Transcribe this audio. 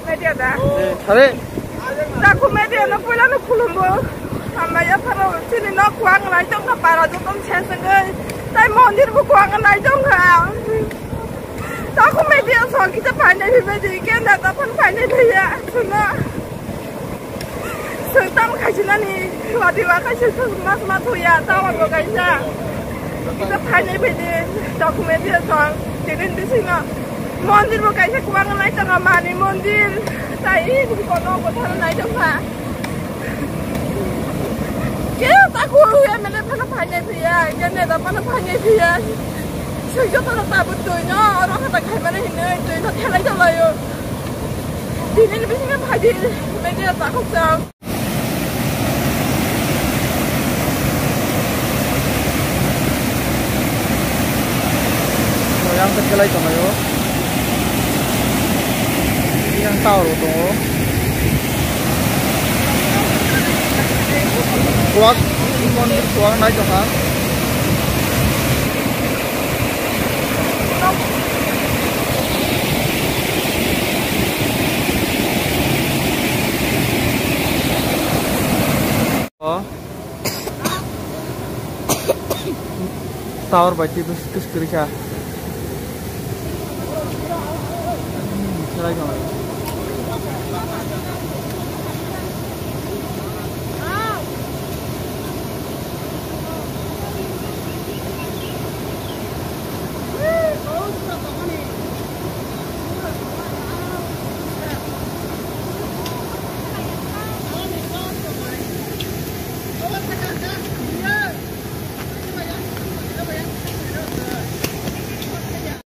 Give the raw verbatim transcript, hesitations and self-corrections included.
Media da. Are. Taku media no puila no khulumbo. Hambai ya pharo chini no kuang nai tong kha para joto sensengoi. Tai mondir bo kuang nai tong kha. Taku media so kita phainai phi media ke na ta phan phainai phi ya. Suno. Sengtam khaijinani wadi wa kaisa seng mas mas hoya tawa bo kaisa. Kita phainai phi de document ya song. Tinin bisino mondir bo kaisa kuang nai tong mani mondir. Tai ini kono ko thar nai tong kha. Ke ta ko ya mene phana phainai phi ya. Ke ne da phana phainai phi ya. Sengjo to ta bu tui no oro kha ta khai mane hinoi tui no thelai to layo. Tinin bisino phaidi media ta khok chang. Yang kecil aja sama yo. Yang tahu tuh. Kuat, mondir kuat naik tuh kan. O. Tower bai twi bwswk kwrwi kha. Hmm, khlai kha.